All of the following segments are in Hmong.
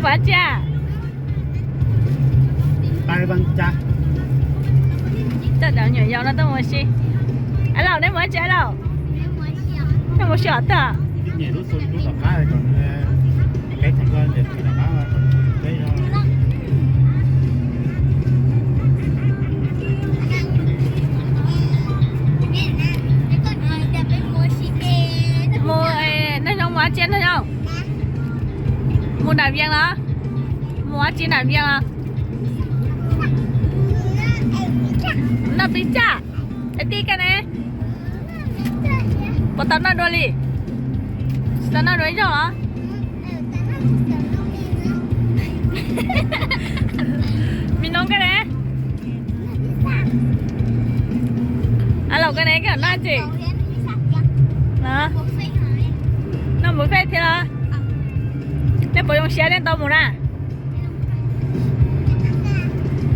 Ua tsi? Coj cov me nyuam yaus no tuaj mus ua si. Ab Laus, neb mus ua tsi Ab Laus? Neb mus si os tag. Mus, neb zoo mus ua tsi neb zoo? Mus nram Vias los? Mus ua tsi nram Vias los? Noj pis tsaj. Es tij koj ne? Puas tau noj dua li? Tsis tau noj dua ib zaug los? Me Noov koj ne? Ab Laus koj ne, koj noj tsi? Noj buffet thiab los? Nej puas zoo siab nej tau mus na?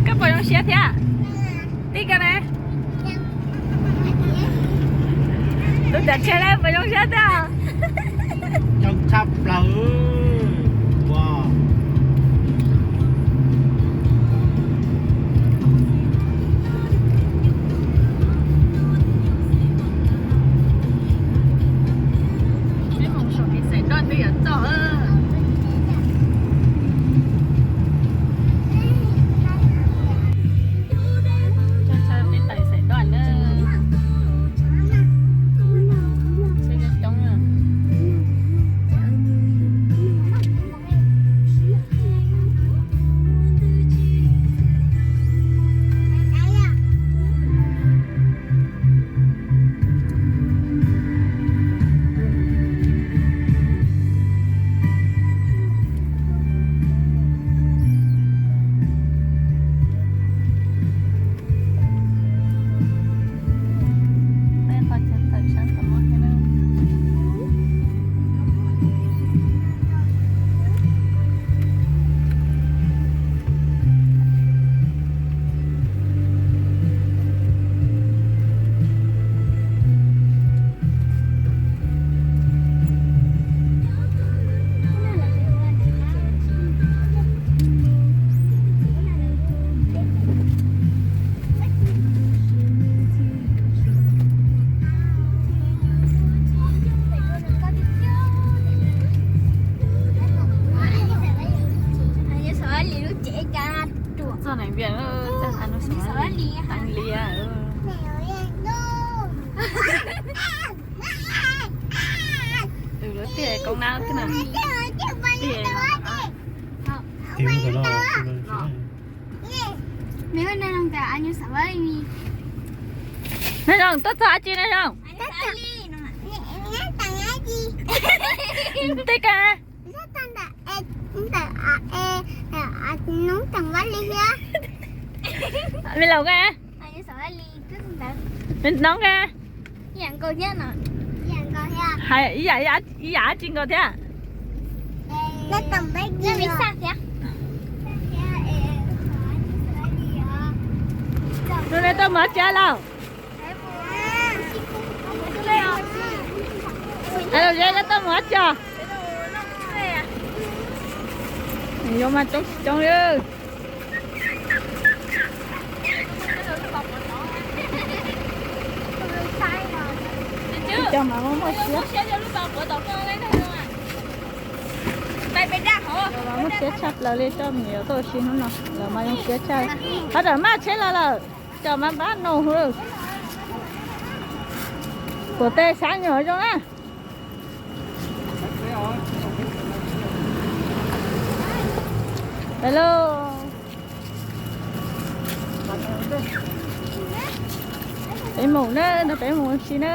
Koj puas zoo siab thiab? Tij koj ne? Tus cov tseg ne puas zoo siab thiab? Coob tshaj plaws. Peb mus saum Xais Doj twb yuav txog. Peb tawm Xais Doj na. Tsheb coob coob na. Txog nais npias, teeb liab. Lub tiag koob nab thiab na. Tiag. Nab Zoo, tuaj txog dab tsi Nab Zoo? Tej ka. Me Laus ka. Me Noob ka. Hais ib yam, ib yam dab tsi nkaus thiab? Hnub no tuaj mus dab tsi Laus? Laus, tuaj mus dab tsi? Yuav mas coob tsis coob li. Cov mas muaj muaj siab. Cov mas muaj siab tshaj plaws li, coj me nyuam tuaj ua si hnub no, lawv mas zoo siab tshaj. Qhov tawm maj tsheb los lawm, cov mas npab nus. Puas tej sab nyuam zoo na. Peb lauj, peb mus na, no peb mus ua si na.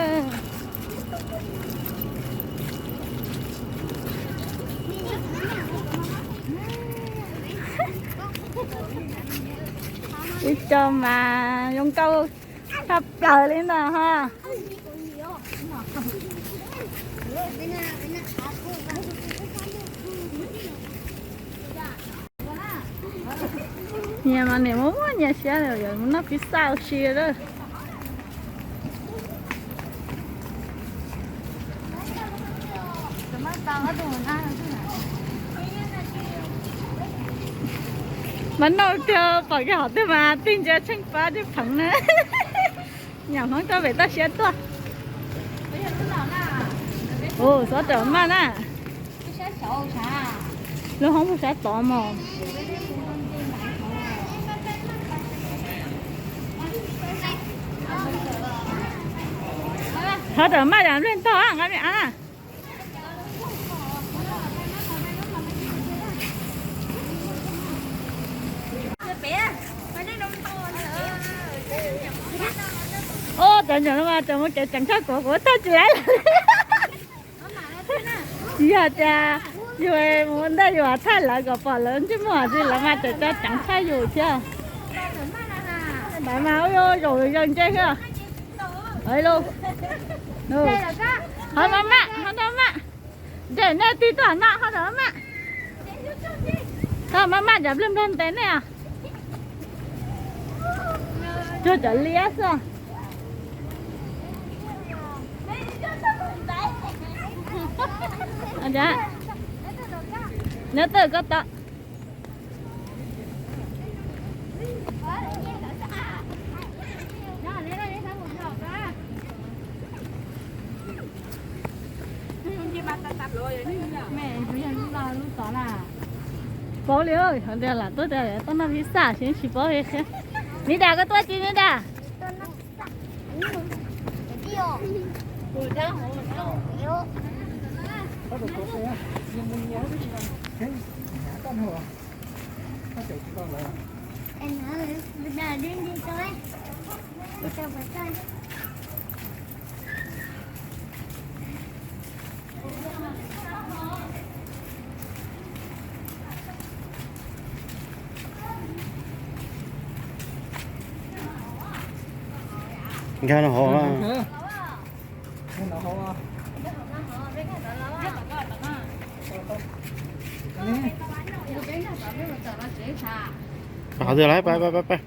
Ib co mas zoo nkauj tshaj plaws li ntag ho. Nyias mas niam muaj muaj nyias siab li, yuav mus noj pizza ua si lawm. Mas noj tiag pom kiag hom twg mas tig ntsia tsheej pab thiab pheev na. Nyam Hmoob tuaj pem toj siab tuaj. Ua, xob rawm maj na. Lub hoob lub sab tod mog. Xob rawm maj yam nplej ntog nqa me av na. Ua, cov nyuam no mas cov mus kev ceev tshaj kuv, kuv thaij tsis laib lawm. Tsis yog tias yus mus ntej yus thaij lawv kom pom lawv ntsej muag, tsis lawv mas cov cov ceev tshaj yus thiab. Ntawd mas ua zaum zaws ntse xwb. Qhov maj maj, qhov no maj. Ntse nej tig tuaj no, qhov no maj. Qhov maj maj cov nplej nplog ntev nej os. Cuag cov liab xwb. Nyob twg koj tod. Paub li, hais tias lam tuaj tias tuaj noj pizza tsis paub li. Midas, koj tuaj tsis Midas? Nkag no hauv. Qhov twg lawm, pab pab pab pab.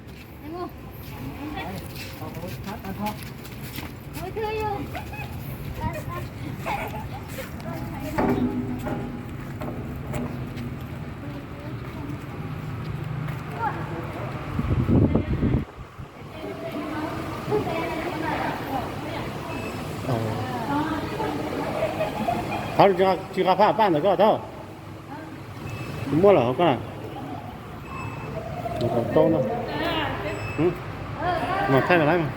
Thov tsis nqa phaj paj ntawm koj tau. Kuv muab lawm hauv koj na. Tau no. Mas thaij mas lawm mas.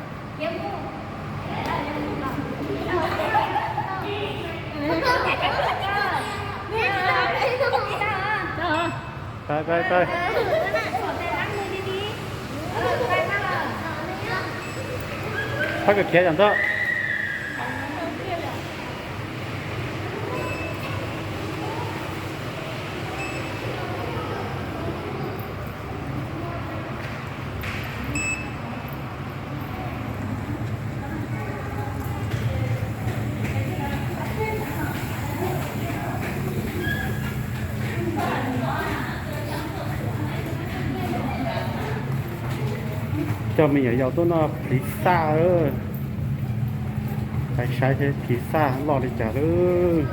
Pais pais pais. Pab kawg khiav tom ntej. Coj me nyuam yaus tuaj noj pliv xaj. Saib saib seb pliv xaj loj li cas lawm.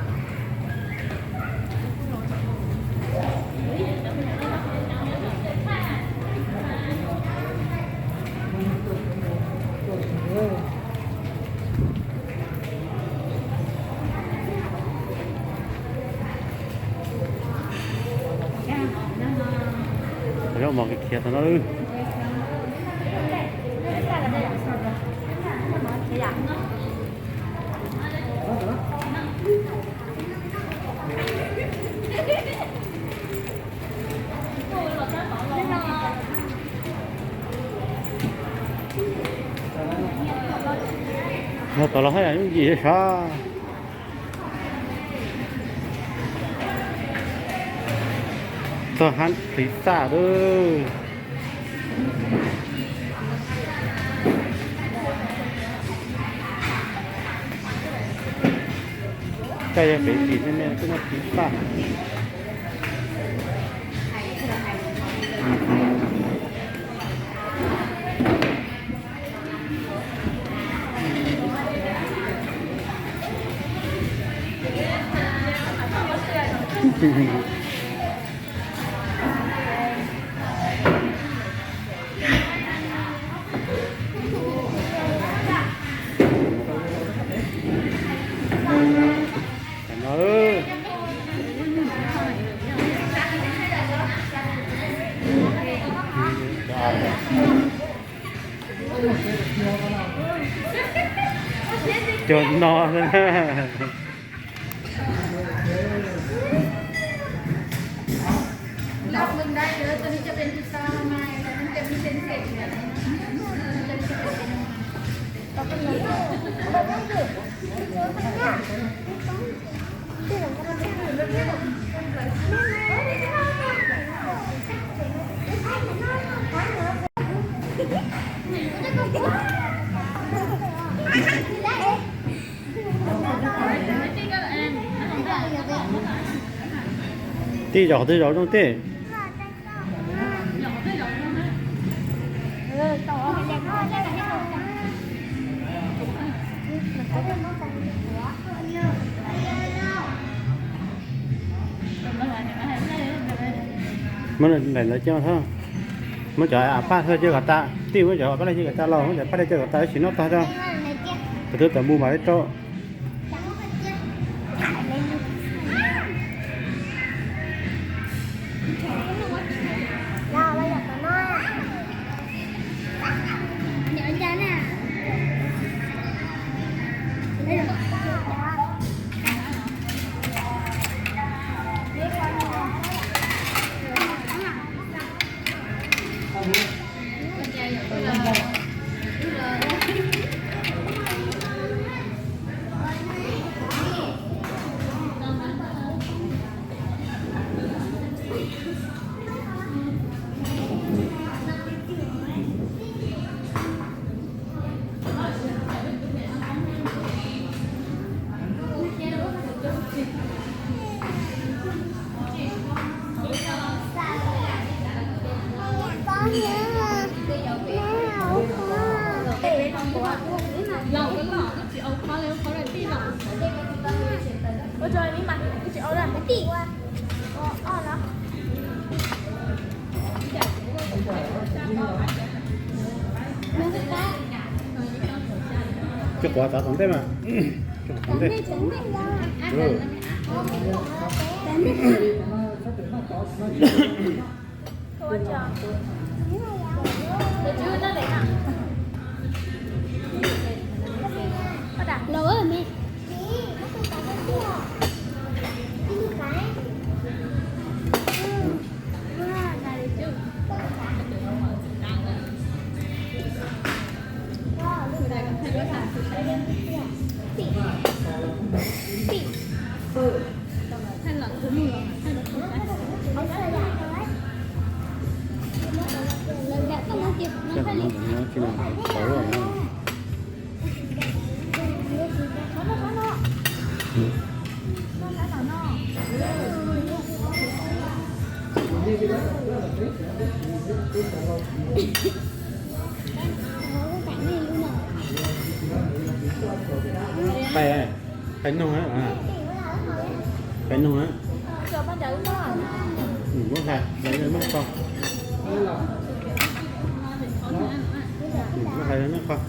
Zaub mov khiav tau no. Yog tom los haj yam yooj yim sav. Txog hab pliv xaj lawm. Koj yog pem tim me me tuaj noj pliv xaj. Cov no. Tij zaum twg zaum zoo tij. Muab daim ntawd coj thab. Muab cov paj hlo cia kom tas, tij muab cov paj hlo cia kom tas los muab cov paj hlo cia kom tas, tab sis noj tag tso. Tus twg tawm mus mam li rau. Tsis quav txav tom ntej mas. Tsis quav tom ntej. Qais, qais noog, qais noog. Muab hais, muab qhov. Muab hais, muab qhov.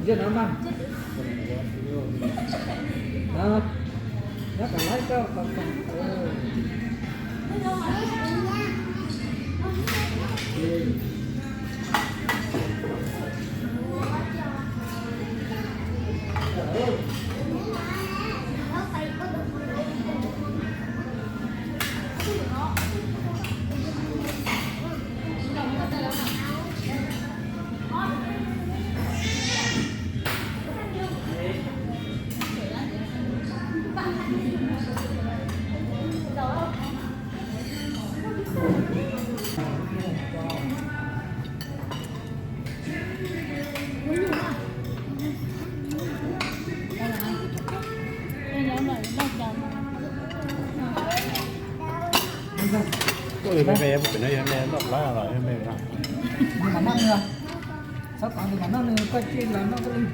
Ntsia no mas. Nyob kom laib koj kom kom. Tus me me, tus no yog me noj plab los yog me no? Nws mam noj nws, txhob kom nws mam noj nws, koj cia los noj koj li.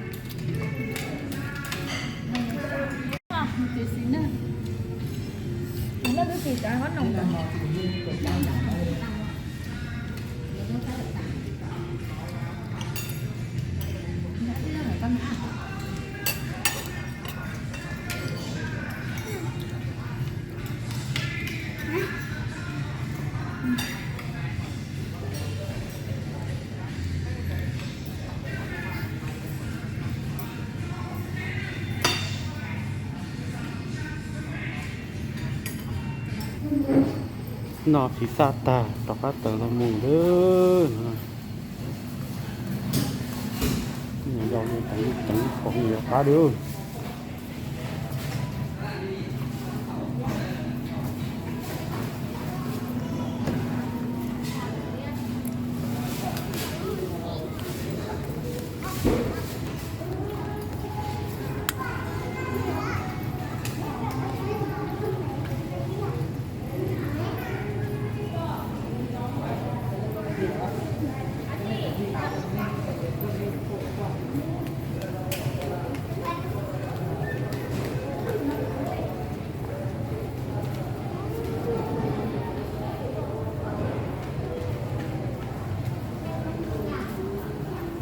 Noj phiv xaj tag rov qab tawm los mus lawm. Yau teev teev pom yus qab li.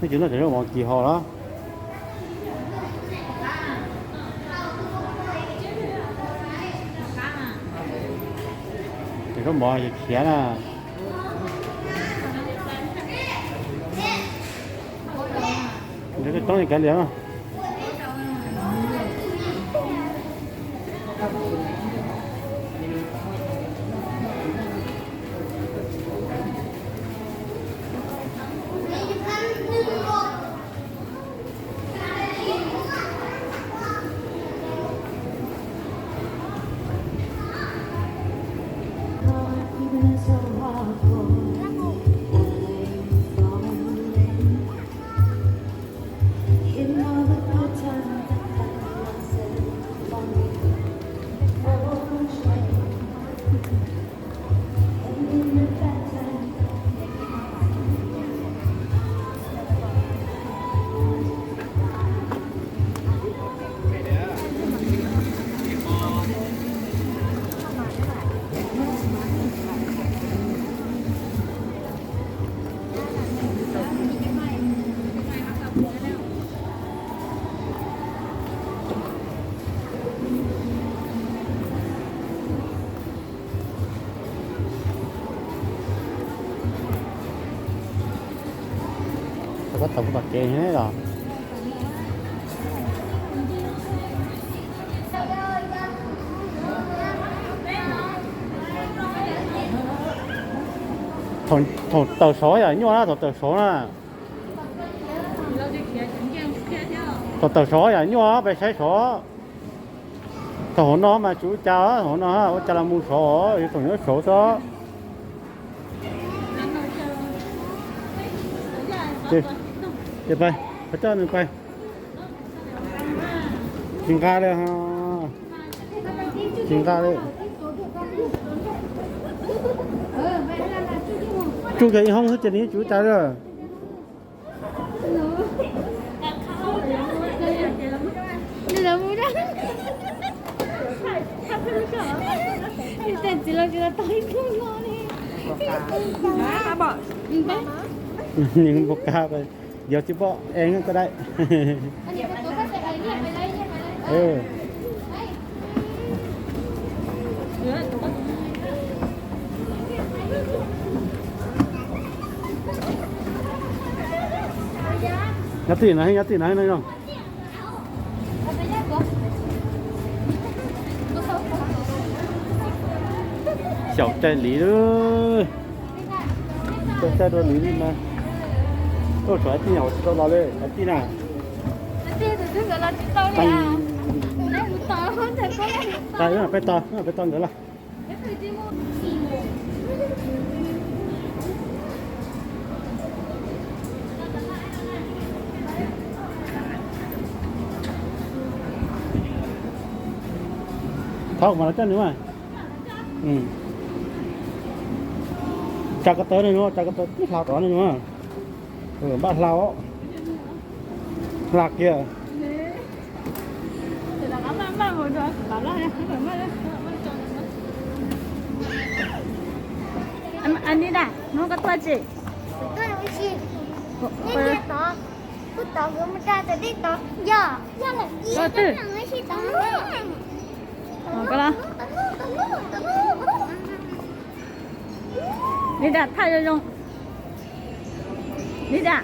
Nej tsis noj cov zaub mov kis hos los? Cov zaub mov khiav na. Nrog koj coob li kav liam. Ua tau kuv tom kev los. Thaum tawm sov yam nyuaj na, thaum tawm sov na. Thaum tawm sov yam nyuaj, peb saib sov. Thaum hauv no mas tsis ua cas, hauv no ua cas los mus sov, yuav thaum nyob sov xwb. Ces pais, pais coj nws pais. Tsis nqa li, tsis nqa li. Tsuj cov ib hoob xwb ces nws tsis ua cas li. Nws npau kab, yog tsis pom en koj dai. Nyob tim no, nyob tim no no. Xyaum caij liv lawm. Caij caij dua liv li mas. Tuaj tshuav ib tij nyuam tsis tau los li, ib tij na. Peb tos, peb tos nkawd los. Thov mas los coj nws mas. Tsa ko taw no, tsa ko taw twb hla tod no. Npaj hla os. Hla kiag. Anida, hnub koj tuaj tsis? Kuv tuaj ua si. Nej ntiaj tod, kuv tod nkawd mus rau tom tej tod. Yog, yog lawm ib, twb tod. Nida, thaij zoo zoo. Nida,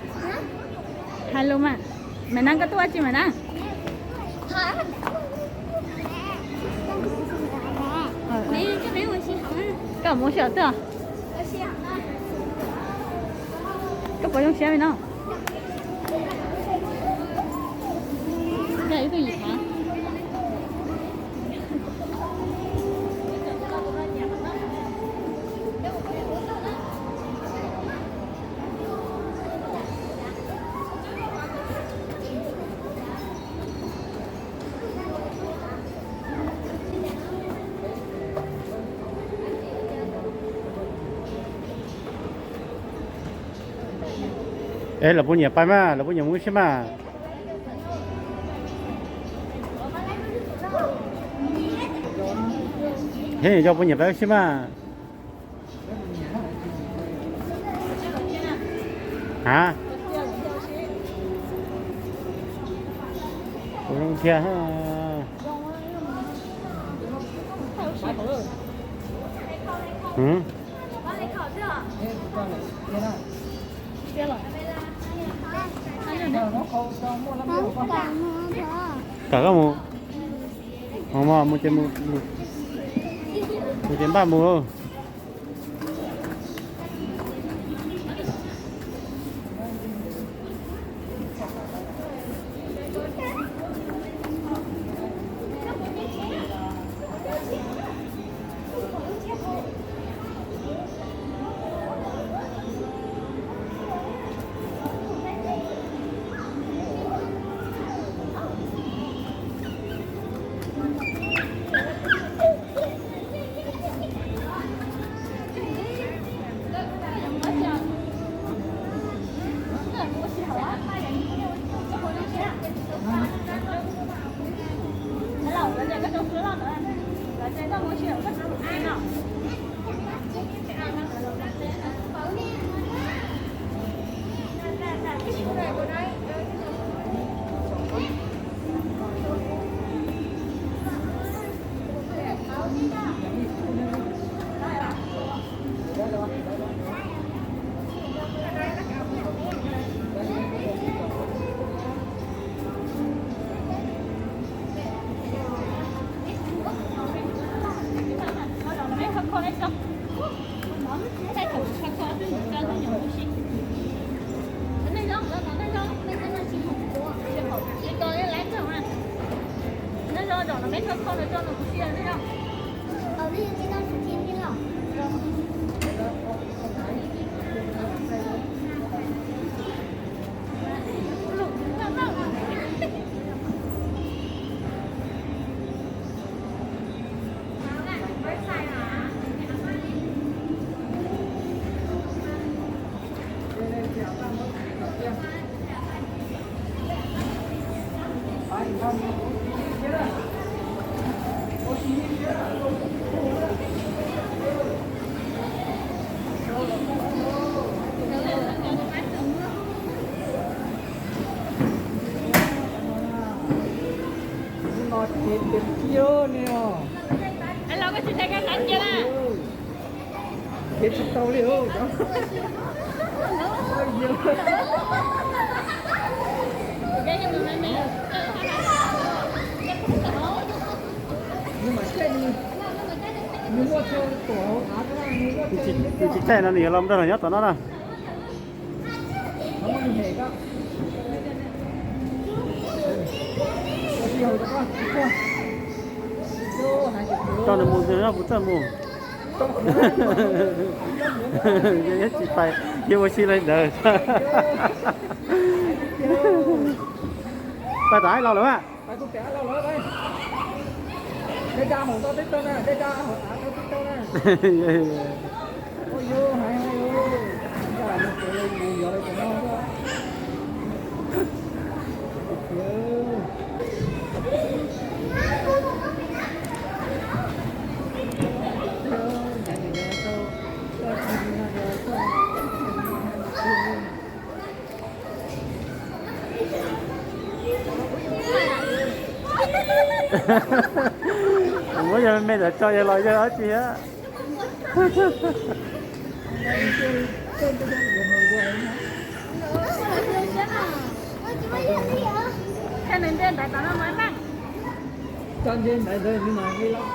hais lus mas. Maiv Nab, koj tuaj ua tsi Maiv Nab? Koj mus ua si twg? Koj puas zoo siab li no? Es lawv puas nyiam pais mas, lawv puas nyiam mus ib sij mas? Thiab yog puas nyiam pais ib sij mas? A, kuv zoo thiab. Kam koj mus. Mus ces, mus ces npaj mus. Hnub no ces tias kiag ne os. Los koj tsis hais koj hnav cia na. Ces tsis tau li os. Tus tsis caij no nws yuav los nrog nyob tom no na. Coj nws mus, nws puas txawj mus. Yog tsis pais, yog ua si li ntawd. Pais tom Aib Lauj lawm a. Muab yog me ntawd tso yog los yog dab tsi thiab. Tso nce ntawd ntawd nws mam li los.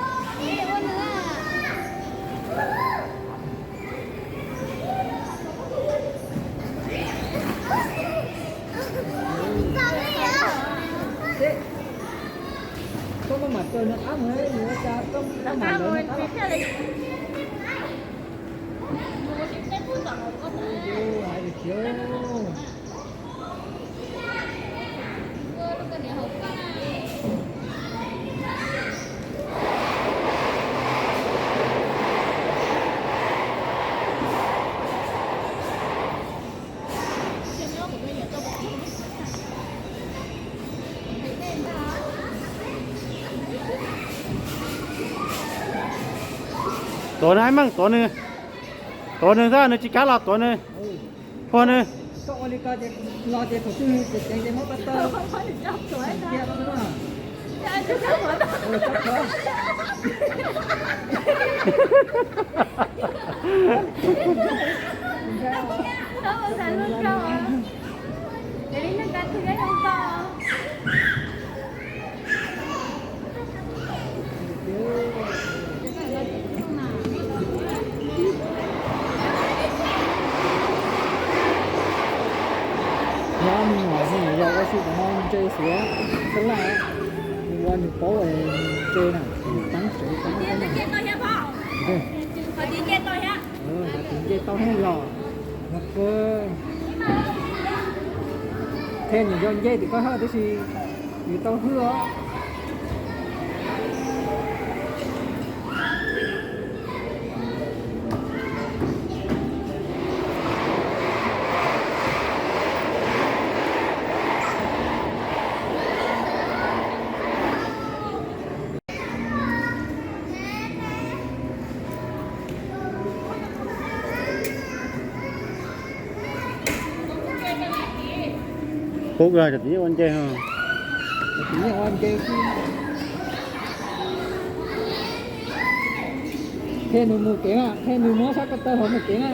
Koj maj mam raws nws qab mus, nws ua cas koj maj mam raws nws qab los. Hais tias khiav. Tuav nws, Aib Meej, tuav nws. Tuav nws xwb, nws tsis kav los tuav nws. Puag nws. Nyob me nyuam, me nyuam yaus ua si rau no ntse xwb, xab laj, nws ua nws paub nws ntse na, nws teeb tsev teeb teb na. Tiv nce tau thiab los, no kawg. Qhia nws yog nce tim koj hawj tab sis nws tau hwj os. Qub kawg, cov tib ua nce, cov tib ua nce xwb. Qhia nws mus kev na, qhia nws muab sab ko taw hauv mus kev na.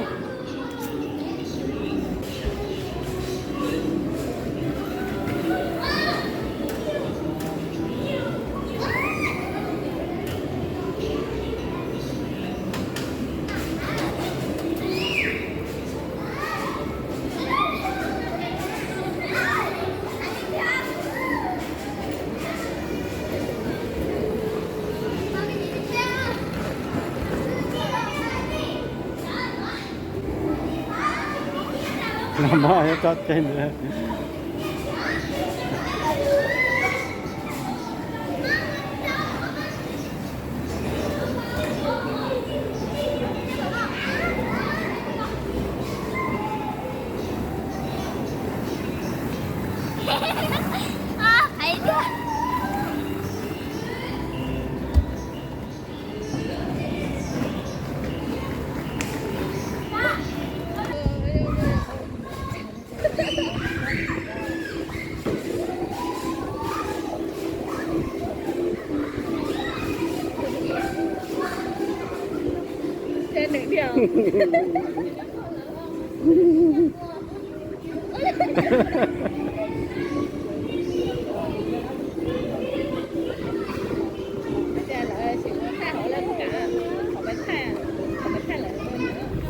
Mog, tso tseg ntawd.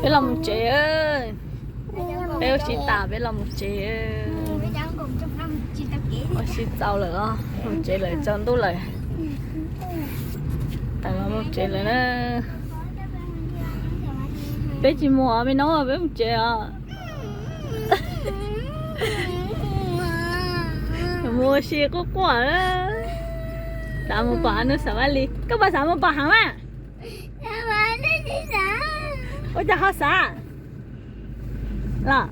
Peb los mus tsev. Peb ua si tas peb los mus tsev. Ua si txaus lawm os, mus tsev lawm tsaus ntuj lawm. Tas los mus tsev lawm na. Peb tsis mus os me noob, peb mus tsev os. Mus ua si quaj quaj. Xav mus pom Ab Nub Xav Vaj Lis, koj puas xav mus pom heev mas? Ua cas ho xav los?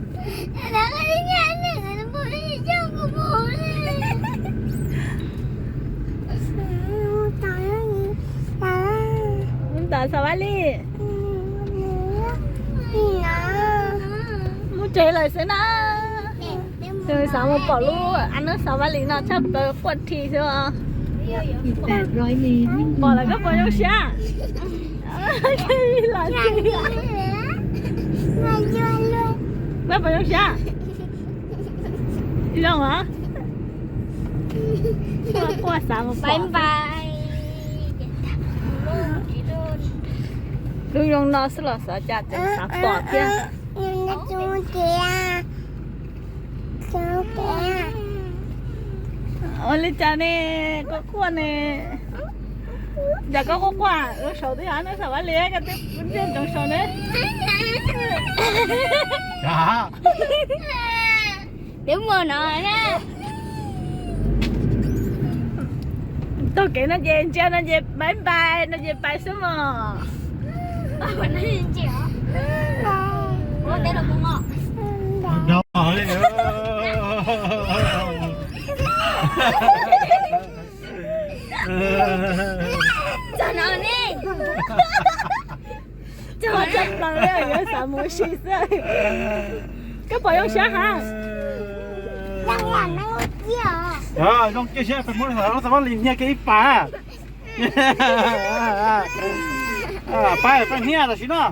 Mus tom Xav Vaj Lis. Mus tsev lawm xwb na. Xav mus pom lub Ab Nub Xav Vaj Lis no tshaj plaws, quaj thi xwb os. Pom lawm koj puas zoo siab? Los, koj puas zoo siab? Zoo os. Quaj xav mus pom. Lub zoo no xwb los xav cas tseem xav pom thiab. Ua li cas ne, koj quaj ne? Cas koj quaj quaj, ua saud twb yog Ab Nub Xav Vaj Lis, koj twb ntsia ntsoov saud ne. Twb mus no na. Taug kev no ces ntsia no ces pais pais no ces pais xwb mog. Txog no ne. Txog tshaj plaws li, yuav xav mus ua si xwb. Koj puas zoo siab hab? Zoo kiag siab, peb muab Ab Nub Xav Vaj Lis nyiag kiag ib pas. Pab, pab nyiag tam sim no.